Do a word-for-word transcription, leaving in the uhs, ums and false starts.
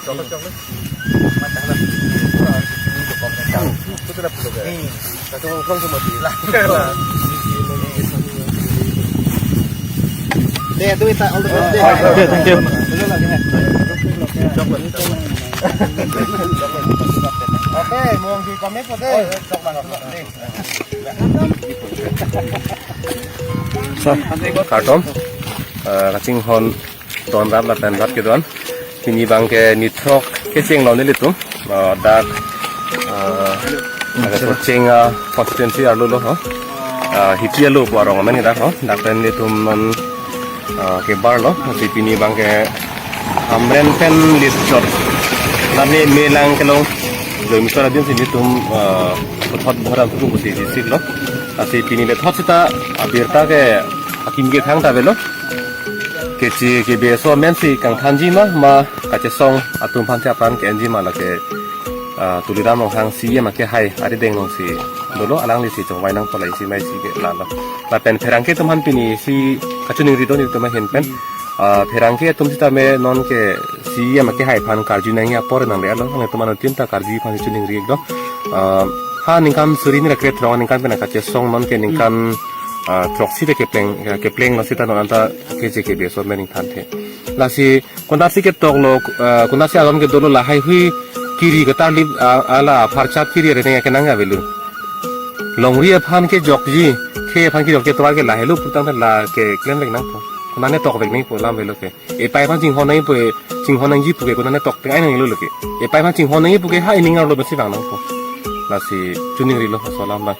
Chocolate, chocolate. Mata lah. Itu lah pulo kan. Hmm. Itu lah pulo kan. Hmm. Satu orang semua di lah. Deh, itu kita all the best deh. Okay, thank you. Dulu lagi, ha. Chocolate. Chocolate. Okay, mau di kami po deh. Chocolate. So, kardom, eh, kachinghon tonrap lapen rat kedo-an. Pini abangke nithrok kecheng lo nelitum. Eh, dak, eh, dak Socheng, eh, constituency arlo lo, ho. Eh, Hithi alo pu arong amen dak, ho. Dak pen nelitum non, eh, kebar lo. Si pini abangke Hamren pen list chot. Nani melang kelong. Joy Mission adin si nelitum, eh, puthot boram tuku pusi district lo. Lasi pini le thot sita abirta ke akim kethang ta avelo. Keche kebe aso amen si kangthanji ma, ma kachesong atum aphan si apran ke-enji ma lake, ah, Tuliram Ronghang C E M akehai arideng along si dolo, alangli si chongvai nangpo, la isi mai si ke lalo. Lapen pherangke atum aphan pini si kachiningri do nelitum ahin pen. Ah, pherangke atum sitame non ke C E M akehai aphan karju nangji apor nangle lo, nangtum anuttin ta karju aphan chiningri do. Ah, ha ningkan suri hini ra krethrok aningkan pen kachesong non ke ningkan, ah, throksi te kepleng, kepleng lo sita non anta keche kebe aso amen ingthanthe. Lasi konatsi ketok lo, ah, konatsi aron kedo lo, lahai hui kiri ketarlip, ah, ala pharchap kiri arene kenang avelo. Longri aphan kejokji, khei aphan kejokji atovar ke lahelo putangte la keklemvek nangpo. Konatne tokvek nangpo, lam avelo ke. Epai aphan chinghon nangji pu, chinghon nangji pu ke konatne tok teng ai nanglo ke. Epai aphan chinghon nangji pu ke ha ining arlo pensi vang nangpo. Lasi chiningrilo aso alam abang.